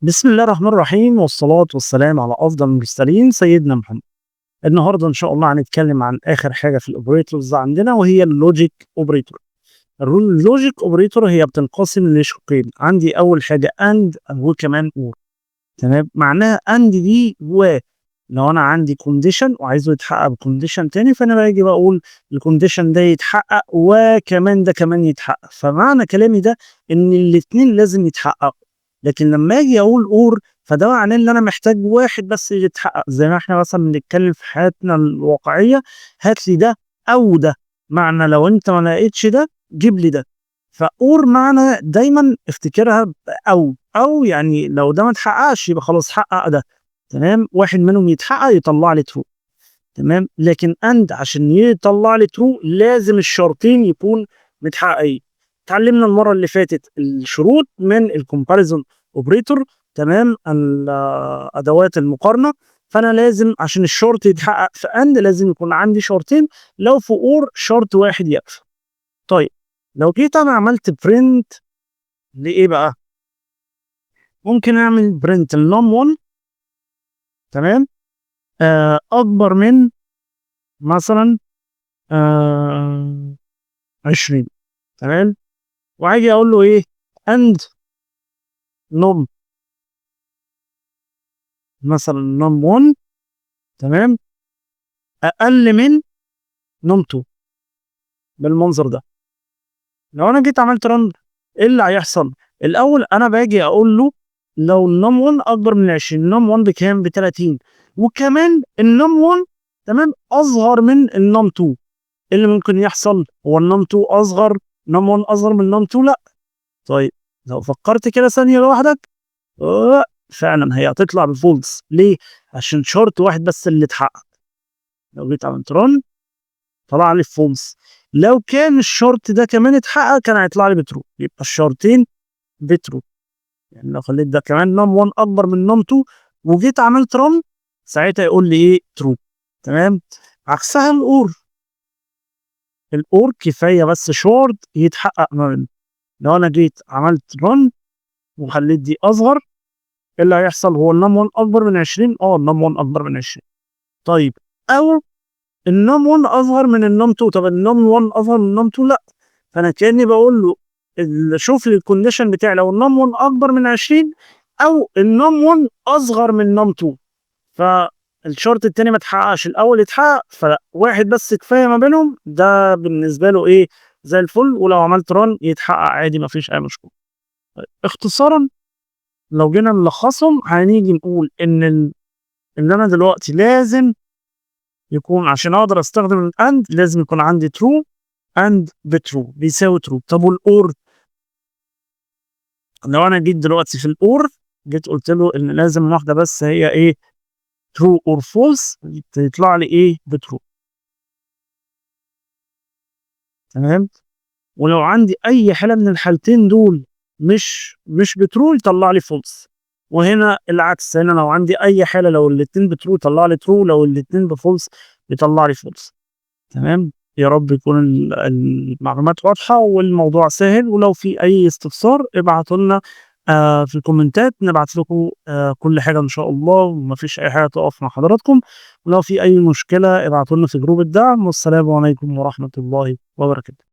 بسم الله الرحمن الرحيم، والصلاة والسلام على أفضل المرسلين سيدنا محمد. النهارده إن شاء الله هنتكلم عن آخر حاجة في ال operators عندنا، وهي ال logic operator. ال logic operator هي بتنقسم لشقين، عندي أول حاجة and وكمان or. تمام؟ معناها and دي و لو أنا عندي condition وعايزه يتحقق ب condition تاني، فأنا باجي باقول ال condition ده يتحقق وكمان ده كمان يتحقق، فمعنى كلامي ده إن الاتنين لازم يتحققوا. لكن لما اجي اقول or، فده معناه ان انا محتاج واحد بس يتحقق، زي ما احنا مثلا بنتكلم في حياتنا الواقعيه، هات لي ده او ده، معنى لو انت ما لقيتش ده جيب لي ده. ف or معنى دايما افتكرها او يعني لو ده ما اتحققش يبقى خلاص حقق ده. تمام؟ واحد منهم يتحقق يطلع لي true. تمام؟ لكن and عشان يطلع لي true لازم الشرطين يكون متحققين. اتعلمنا المرة اللي فاتت الشروط من ال comparison operator، تمام؟ ادوات المقارنه. فانا لازم عشان الشرط يتحقق في and لازم يكون عندي شرطين، لو في or شرط واحد يكفي. طيب، لو جيت انا عملت print لايه بقى؟ ممكن اعمل print ال num 1، تمام، اكبر من مثلا 20، تمام، وهاجي اقول له ايه؟ and num مثلا num 1، تمام، اقل من num 2 بالمنظر ده. لو انا جيت عملت run، ايه اللي هيحصل؟ الاول انا باجي اقول له لو ال num 1 اكبر من 20، ال num 1 بكام؟ ب 30، وكمان ال num 1، تمام، اصغر من ال num 2. ايه اللي ممكن يحصل؟ هو ال num 2 اصغر، num 1 اصغر من num 2؟ لا. طيب، لو فكرت كده ثانية لوحدك، فعلا هي هتطلع ب false. ليه؟ عشان شرط واحد بس اللي اتحقق. لو جيت عملت run طلع لي false. لو كان الشرط ده كمان اتحقق كان هيطلع لي ب true، يبقى الشرطين ب true. يعني لو خليت ده كمان num 1 اكبر من num 2 وجيت عملت run، ساعتها يقول لي ايه؟ true. تمام؟ عكسها ال or. ال or كفاية بس شرط يتحقق ما بينهم. لو انا جيت عملت run وخليت دي اصغر، ايه اللي هيحصل؟ هو ال num 1 اكبر من 20؟ اه، ال num 1 اكبر من 20. طيب، او ال num 1 اصغر من ال num 2. طب ال num 1 اصغر من ال num 2؟ لا. فانا كاني بقول له شوف لي ال condition بتاعي، لو ال num 1 اكبر من 20 او ال num 1 اصغر من num 2، فالشرط التاني ما اتحققش، الاول اتحقق، فواحد بس كفاية ما بينهم، ده بالنسبة له ايه؟ زي الفل. ولو عملت run يتحقق عادي، ما فيش اي مشكله. طيب، اختصارا لو جينا نلخصهم، هنيجي نقول ان انا دلوقتي لازم يكون عشان اقدر استخدم ال and لازم يكون عندي true and ب true، بيساوي true. طب وال or؟ لو انا جيت دلوقتي في ال or جيت قلت له ان لازم واحدة بس هي ايه؟ true or false، يطلع لي ايه؟ ب true. تمام؟ ولو عندي اي حاله من الحالتين دول مش ب true يطلع لي false. وهنا العكس، هنا لو عندي اي حاله، لو الاتنين ب true يطلع لي true، لو الاتنين ب false يطلع لي false. تمام؟ يا رب يكون المعلومات واضحة والموضوع سهل، ولو في اي استفسار ابعتوا لنا في الكومنتات، نبعت لكم كل حاجة ان شاء الله، ومفيش اي حاجة تقف مع حضراتكم. ولو في اي مشكلة ابعتوا لنا في group الدعم، والسلام عليكم ورحمة الله وبركاته.